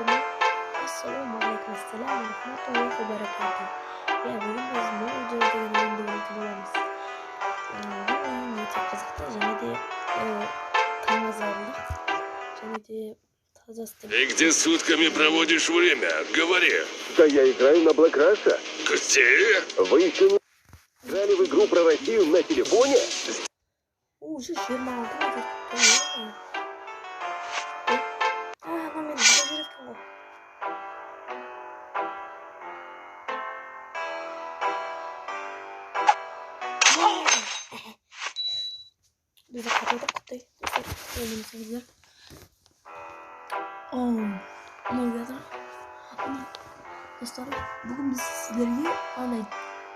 Сәлеметсіздер ме? Ассалаумағалейкум, ассалам рахматуллахи ва баракатух. Иә, бүгін біз Моджо деген ойынды ойнайтын боламыз. Бұл ойын өте қызықты және де таңғажарлық және де таза. Ты где сутками проводишь время? Говори. Да я играю на Black Russia. Где? Вы еще не играли в игру про Россию на телефоне? Уже 26 ма деп. А, мынау мені алдап жібереді екен ғой. Біз де қатылдық, құттай достар, ойлансаңыздар. Оу, мынау келатыр. Мына, достар, бүгін біз сіздерге андай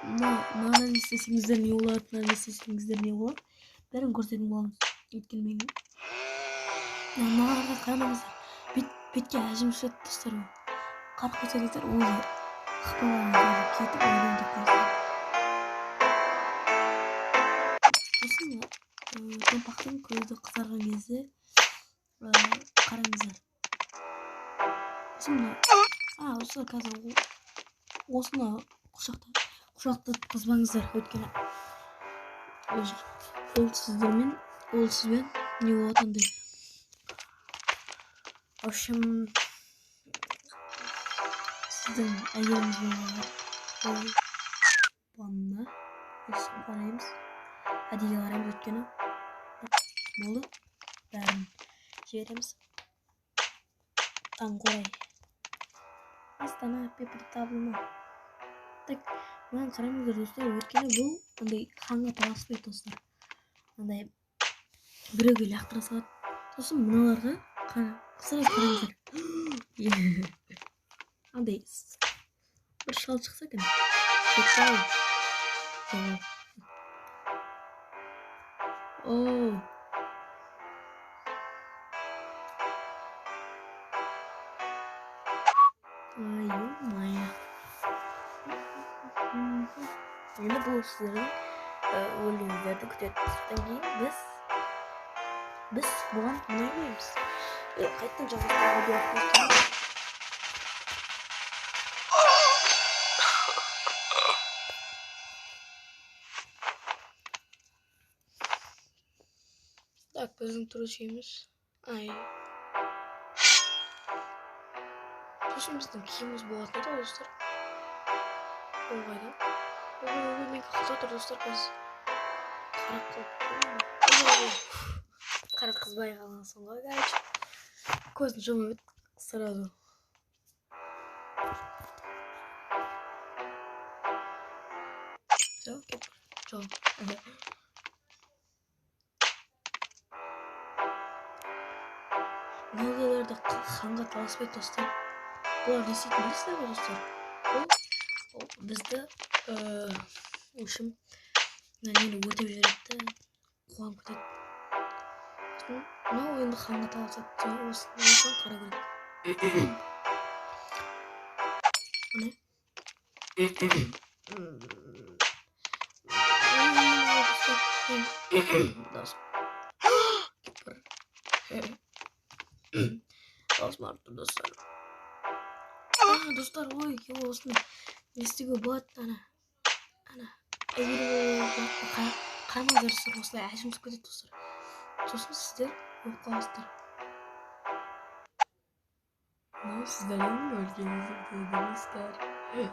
мынаны не істесеңіздер не болады, мынаны не істесеңіздер не болады, бәрін көрсететін боламыз. Өйткені мен мыналарға қарамаңыздар, бетке әжім түседі, достар. Ол қарап көрсеңіздер, уже хпаларыңыз кетіп өлемін деп қоясыздар. Сосын томпақтың көзі қызарған кезде қараңыздар. Сосын мына, достар, қазір осыны құшақтатқызбаңыздар, өйткені ол сіздермен, ол сізбен не болады андай. В общем, сіздің әйеліңізбен болады. Опана, қараймыз, әдейі қараймыз, өйткені болды, бәрін жібереміз. Таңқорай, Астана, Петропавл. Так, мынаны қараңыздар, достар, өйткені бұл андай ханға таласпайды, достар, андай біреуге лақтыра салады. Сосын мыналарға сразу қараңыздар, андай бір шал шықса екен. Кетті ау. Оу. Ай, ё-моё. Енді бұл сіздердің өлгеніңіздерді күтеді. Содан кейін біз бұған мұнай қоямыз. Қайтадан жалғастыруға болады. Так, біздің трусиміз. Ай. Сосын біздің киіміміз болатын еді ғой, достар. Ол қайда? Ой, ой, мен қыза тұр, достар, біз қарап қалып. Ой, қарап қызбай қалғансың ғой, короче. Көзін жұмып еді сразу. Все, кеттік. Жоқ. Мыналарды ханға таласпайды, достар. Бұлар не істейтінін білесіздер ғой, достар? Бұл бізді, в общем, мына нені өртеп жібереді де, қуанып кетеді. Сосын мынау енді ханға таласады. Осыны қарау керек. Міне. Дауысым ауырып тұр, достар. Достар, ой, осыны не істеуге болады, ана әйел қарамаңыздар, достар, осылай әжім түсіп кетеді, достар. Сосын сіздер өліп қаласыздар. Мынау сіздердің өлгеніңізді күтеді,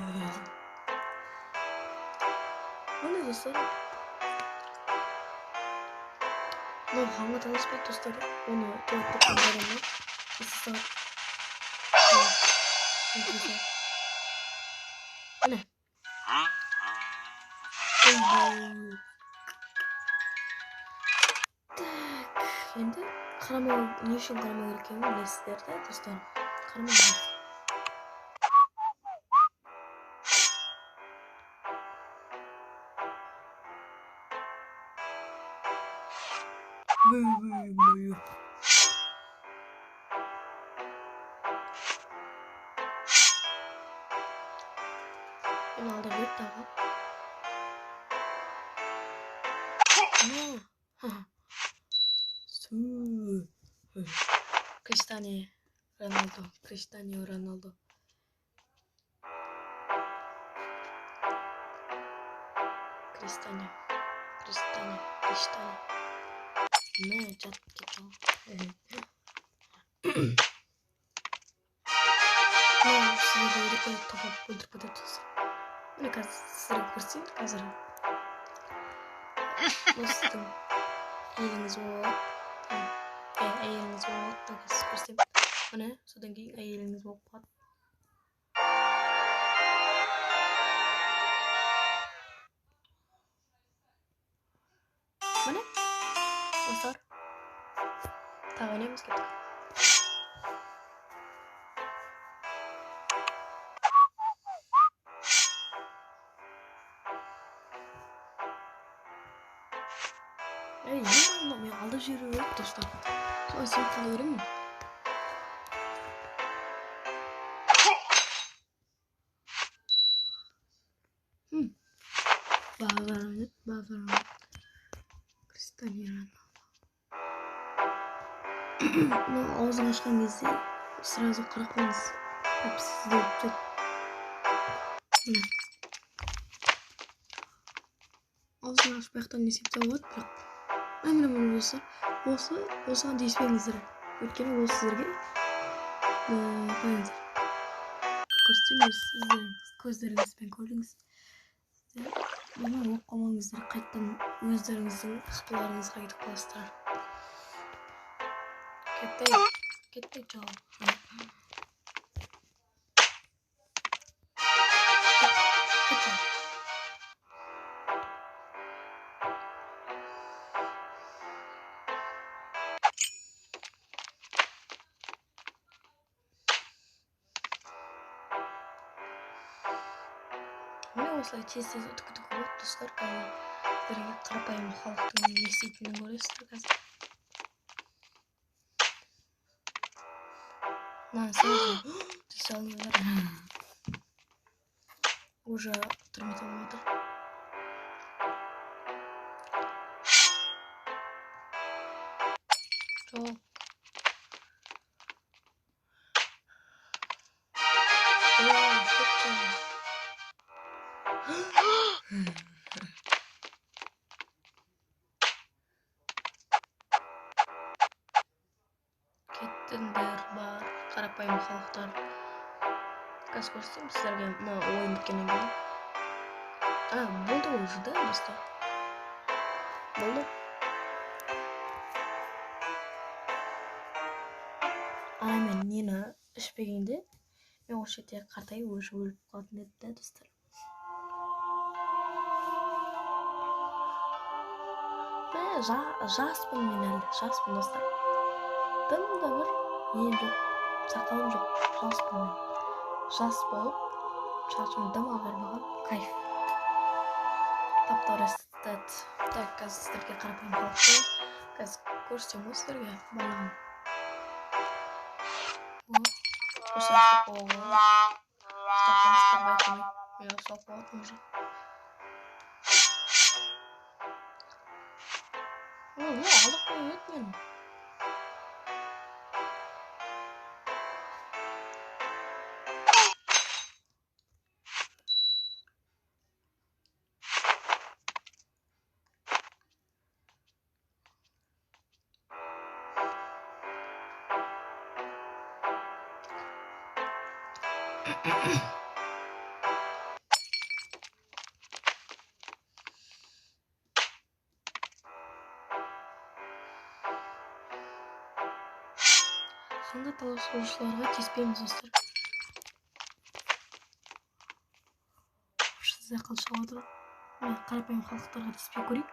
достар. Міне, достар, мынау ханға таласпайды, достар. Оны туады деп адамдар салады. Міне. Так, енді қарамау, не үшін қарамау керек екенін білесіздер да, достар. Қарамау керек. Бу-бу-бу. Мені алдап жіберді тағы. Су. Кристане. Роналду, Криштиану Роналду. Криштиану, Криштиану, Криштиану. Мә, жатып кетті ғой. Мына сіздерге топап өлтіріп кетеді достар. Міне қазір сіздерге көрсетейін қазір. Бұл сіздің әйеліңіз болады. Әйеліңіз болады. Қазір көрсетемін. Міне, содан кейін әйеліңіз болып қалады. Міне, достар. Тағы ойнаймыз, кеттік. Ей, ё-моё, мен алдап жіберу керек, достар. Солай сеніп қала беремін. Бавар, Криштиану Роналду. Мына аузын ашқан кезде сразу қарап қалыңыз. Әйтпесе сізді өліп тастайды. Міне. Аузын ашып аяқтан не істеп тастауға болады, бірақ міне міне достар, осыған тиіспеңіздер. Өйткені ол сіздерге қараңыздар. Көрсетемін, сіздеріңіз көздеріңізбен көріңіз. Сіздер бұны оқып қалмаңыздар, қайтадан өздеріңіздің ықпаларыңызға кетіп қаласыздар. Кеттік, кеттік жау. Кеттік. Міне осылай тез-тез ұтып кетуге болады, достар. Қазір сіздерге қарапайым халықтың не істейтінін көресіздер қазір. Мына сразу тиісе алыңыздар. Уже түрмеде болып отыр. Жоқ. Ой, кетті. Кеттіңдер бар, қарапайым халықтар. Қазір көрсетемін сіздерге мына ойын біткеннен кейін. А, болды ғой уже, да, достар? Болды. Ана мен нені ішпегенде, мен осы жерде қартайып уже өліп қалатын едім да, достар. Мә, жаспын мен әлі, жаспын, достар. Дым да бір нем жоқ, сақалым жоқ, жаспын мен. Жас болып, шашым дым ағармаған, кайф. Таптар эстет. Так, қазір сіздерге қарапайым халықты қазір көрсетемін ғой сіздерге барлығын. О, осылай ұстап қоюға болады. Ұстап қойыңыздар, байқамай. Мен ұстап қоятын уже. О, не, алдап қойып еді мені. Қанға таласушыларға тиіспейміз, достар. Сізде қылыш шығып отыр. Міне, қарапайым халықтарға тиіспей көрейік.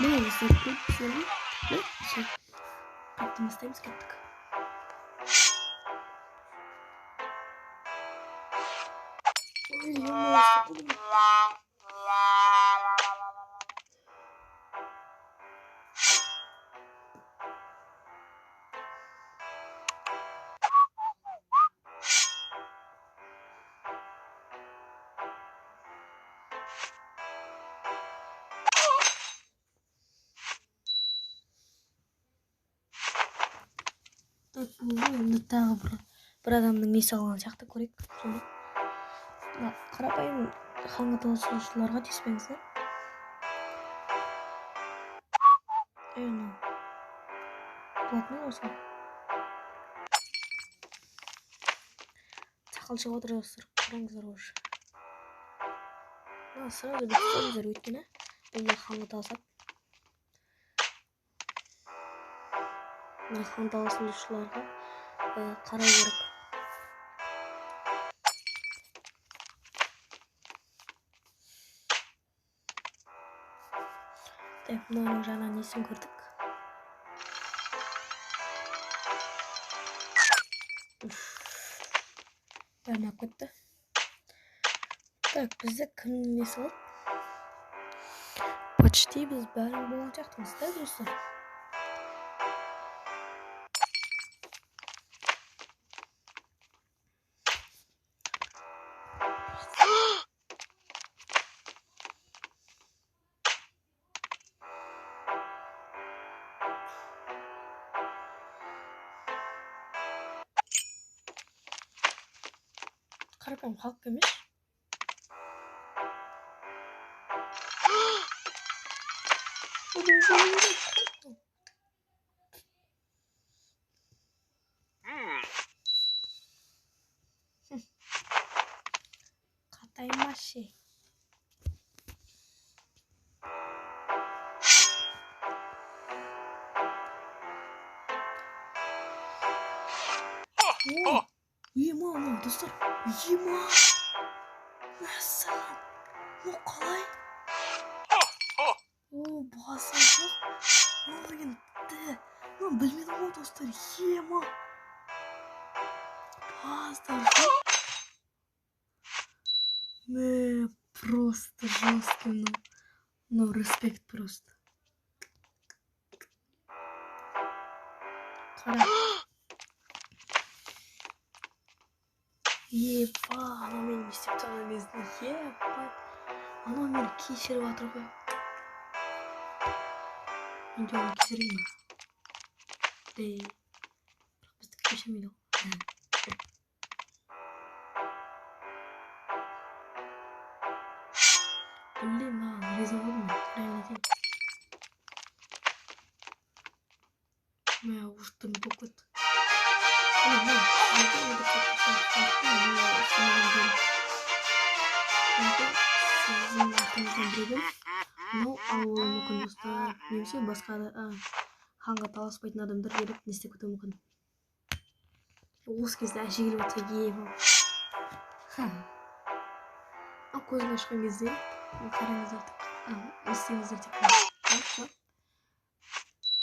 Міне, достар, көріп тұрсыздар ма? Міне, всё. Қайтадан бастаймыз, кеттік. Ой, ё-моё, ұстап қалдым. Енді тағы бір адамның несі алған сияқты көрейік. Соны. Қарапайым ханға таласушыларға тиіспеңіздер. Болатын осы. Сақал шығып отыр достар, қараңыздар уже. Сразу бүйтіп тастаңыздар, өйткені бұл да ханға таласады. Мына хан таласушыларға қарау керек. Так, мынаның жаңа несін көрдік. Бәрін алып кетті. Так, бізде кімнің несі алды? Почти біз бәрін болған сияқтымыз, да, достар? Қарапайым халық емес. Қатаймашы. Ема, достар, ема. Мәссаған. Мынау қалай? О, басы жоқ. Мынау деген ті. Мынау білмедім ғой, достар. Ема. Базар жоқ. Мә, просто жесткий мынау. Мынау респект просто. Қара. Еба, анау мені не істеп тастаған кезінде, еба. Анау мені кешіріп жатыр ғой. Мен де оны кешірейін ба? Дей. Бірақ бізді кешірмейді ғой. Блин, маған риза болдым мен, реально айтайын. Мә, уже дым болып кетті. Сіздің артыңыздан біреудің мынау алуы мүмкін, достар. Немесе басқа ханға таласпайтын адамдар келіп не істеп кетуі мүмкін. Осы кезде әже келіп отырса, ема. Ал көзін ашқан кезде қараңыздар тек, естіңіздер тек.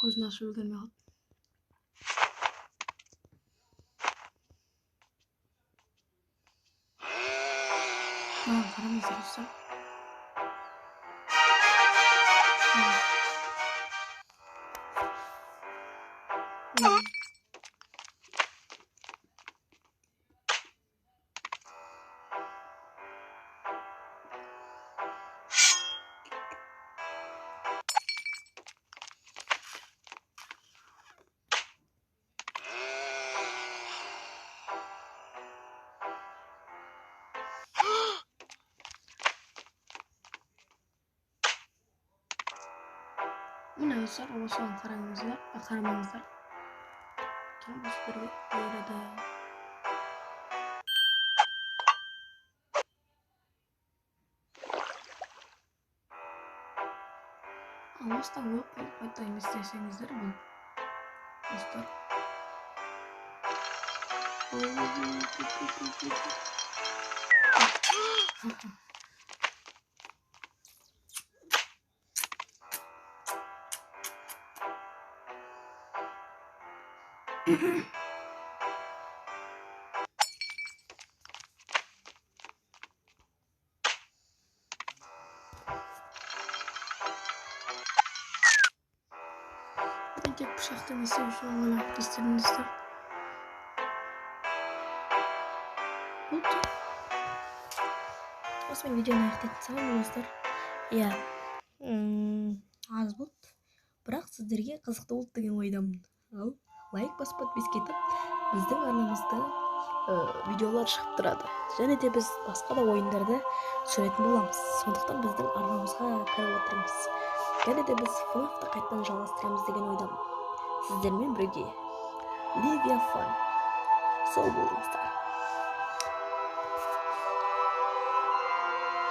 Көзін ашып үлгермей қалды. Маған қараңыздар, достар. Міне, достар, осыған қараңыздар, қарамаңыздар. Кейін бұл сіздерге бұйырады. Ал осыдан өліп қалып қайтайын істесеңіздер, бұл достар. Мен тек пышақты не істеу үшін ойлап істедім, достар. Болды. Осымен видеоны аяқтайтын саламын, достар. Иә, аз болды. Бірақ сіздерге қызықты болды деген ойдамын. Ал Лайк басып, подписка етіп, біздің арнамызда видеолар шығып тұрады және де біз басқа да ойындарды түсіретін боламыз. Сондықтан біздің арнамызға кіріп отырыңыз және де біз ФНАФты қайтадан жалғастырамыз деген ойдамын. Сіздермен бірге Ливиафан. Сау болыңыздар.